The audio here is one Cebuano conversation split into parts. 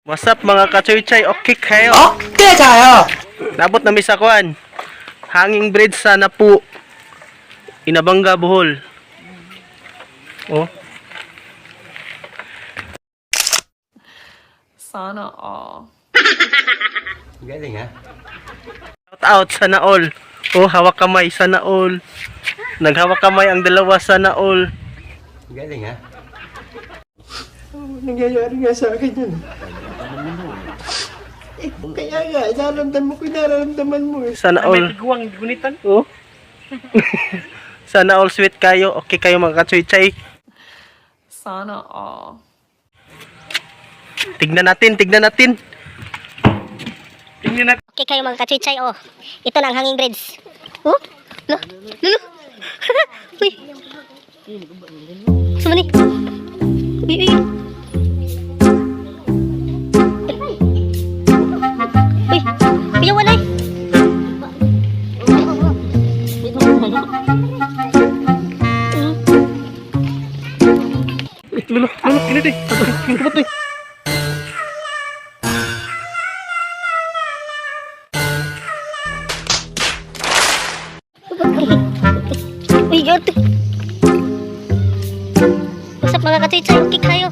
What's up, mga kachoy-chay? Okay kayo? Okay kayo! Nabot na mi sa kuan. Hanging bridge sa Napu. Inabanga, Bohol. Oh. Sana all. Galing ha? Shout out sana all. Oh, hawak kamay sana all. Naghawak kamay ang dalawa, sana all. Galing ha? Oh, nangyayari nga sa akin yun. Eh, kaya nga, nararamdaman ko yung nararamdaman mo eh. Sana all. Gunitan. Oh. Sana all sweet kayo. Okay kayo, mga kachoy-chay. Sana all. Tignan natin, tignan natin. Tingnan natin. Okay kayo, mga kachuchay, oh. Ito na ang hanging bridge. Oh, lo, lulu. Uy. Sumani. Uy, uy. Uy, piyawan ay. Lulu, lulu, kinit eh. Kinit eh. Uy, gato. What's up, mga kachuchay? Okay kayo.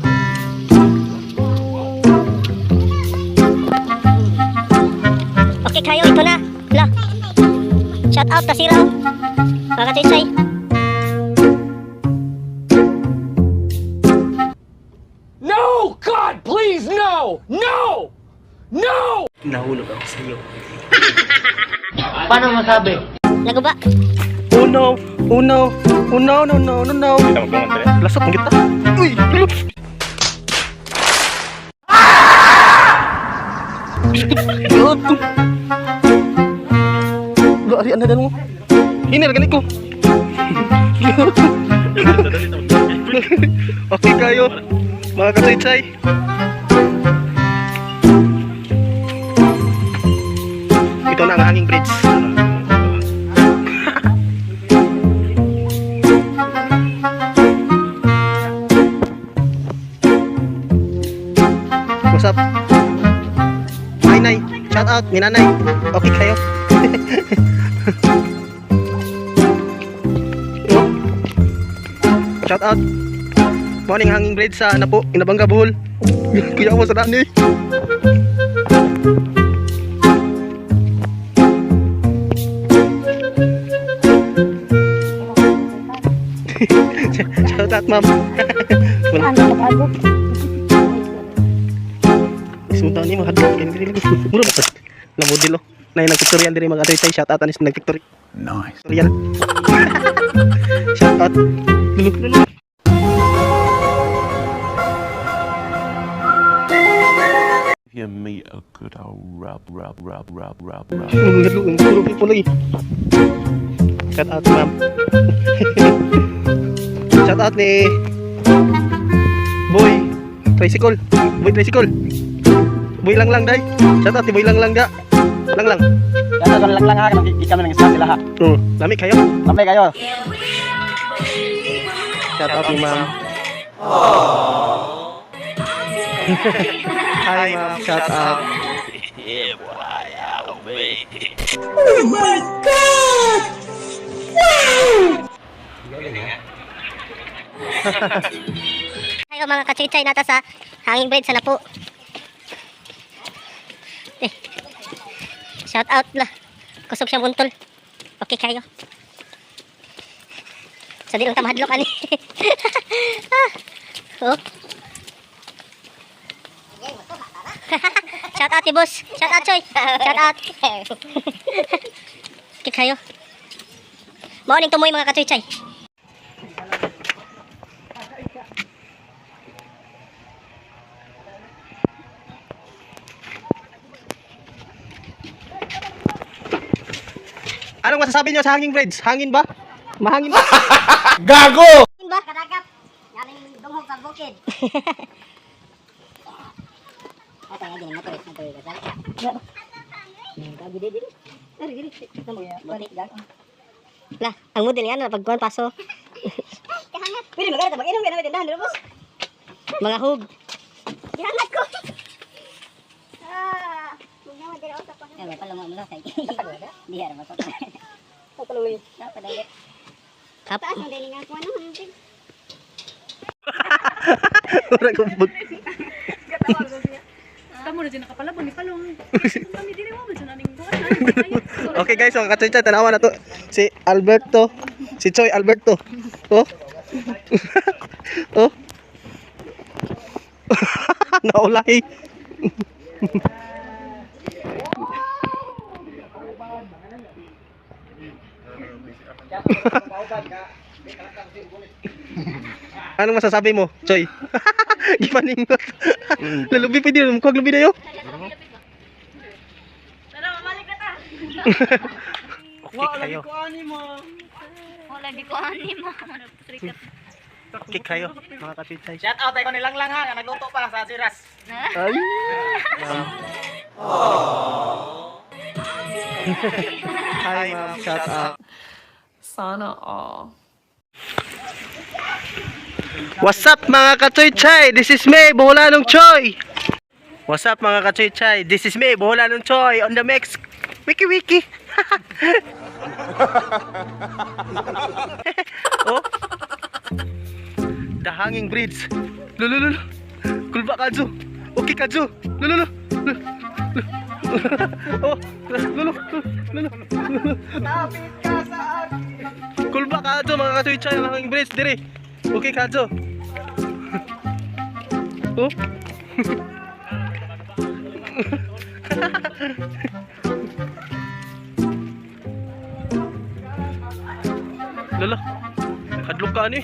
Okay kayo, ito na. La. Shout out Tasira. Mga kachuchay. No! God, please, no! No! No! Nahulog ako sa iyo. Paano masabi? Naguba. Oh no! Oh no! Oh no, no, no, no, no! Lasot ang kita. Uy! Lulu! Gato. Lo, ari ana mo. Hinir gani ko. Okay kayo, mga katsay. Ito na ang hanging bridge. What's up? Hi, Nay. Shout out ni Nanay. Okay kayo? Oh. Shout out. Morning hanging bridge sa Napo, Inabanga, Bohol. Kuya mo sa dani. Shout out, ma'am. Wala. Isang taon ni mga hadlok kay dili. Mura ba? Na modelo. Nay nagpictorial diri, mga atay. Shout out anis nagpictorial. Nice. Shout out. Lulu, lulu. Give me a good old rub, rub, rub, rub, rub, rub. Ang hadlok ang puro people lagi. Shout out, ma'am. Shout out ni Boy Tricycle. Boy Tricycle. Boy lang lang day. Shout out ni Boy lang lang da. Lang lang. Kaya sa lang lang ha, hindi kami nang isa sila ha. Lami kayo. Lamay kayo. Shout out ni ma'am. Hi, ma'am. Shout out. Galing ha? Kayo, mga kachuchay, nata sa hanging bridge sa Napu. Eh. Shout out la. Kusog siya buntol. Okay kayo. Sa di lang ta mahadlok ani. Ah. Oh. Shout out ni boss. Shout out, Choy. Shout out. Okay kayo. Morning tumoy, mga kachuchay. Anong masasabi niyo sa hanging bridge? Hangin ba? Mahangin ba? Gago! Ba? Kadagat. Yaning dunghog sa bukid. Ata nga gini motor motor kasal. Lah, ang model nga na pagkuan paso. Pwede magara ta mag-inom ka na tindahan, boss. Mga hug. Gihangat ko. Ano, palunga mo lang kay. Di ara ba. Kap. Taas mo din nga kuha no. Murag hubog. Tamo na dyan nakapalabon ni Palong. Kami dili mo man dyan naning buwan. Okay guys, mga kachichay, tanawa na to. Si Alberto, si Choi Alberto. Oh. Oh. Naulay. Anong masasabi mo, Choi? Gipaningot. Lalubi pa din, mukha lubi na yo. Tara, mamalik na ta. Okay kayo. Wala di ko ani mo. Okay kayo, mga kachichay. Shout out tayo nilang lang ha, nagluto pa sa Siras. Ay. Ma'am. Hi, ma'am. Shout out. Sana all. What's up, mga kachoy-chay? This is me, Boholanong Choy. What's up, mga kachoy-chay? This is me, Boholanong Choy on the mix. Wiki wiki. Oh. The hanging bridge. Lulululu. Kulba kadyo. Okay kadyo. Lululu. Oh, lulu. Lulu. Kulba kadyo, mga kachoy-chay, ang hanging bridge dire. Okay kadyo. Oh. Lala. Kadlok ka ani.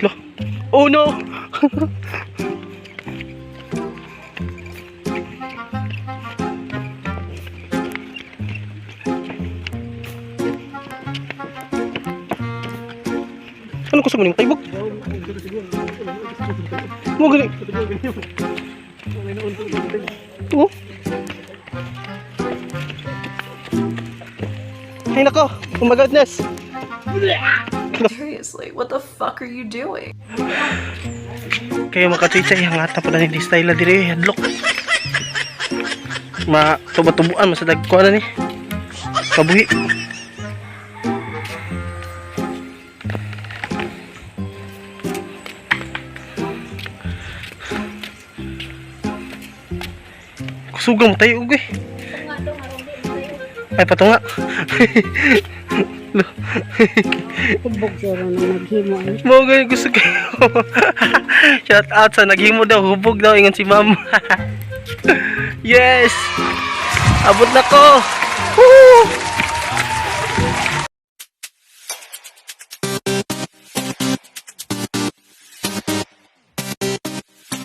Lo. Oh no. Ano ko sa muning kaibog? Mo gani. Oh. Ay nako, oh my goodness. Seriously, what the fuck are you doing? Kayo mga kachichay, ang ata pala ni style dire, hadlok. Ma tuba-tubuan mas ko na ni. Kabuhi. Kusuga mo tayo ug eh. Ay patunga. Lo. Hubog siro na naghimo ani. Mo gani gusto ko. Shout out sa naghimo daw, hubog daw ingon si ma'am. Yes. Abot na ko. Woo!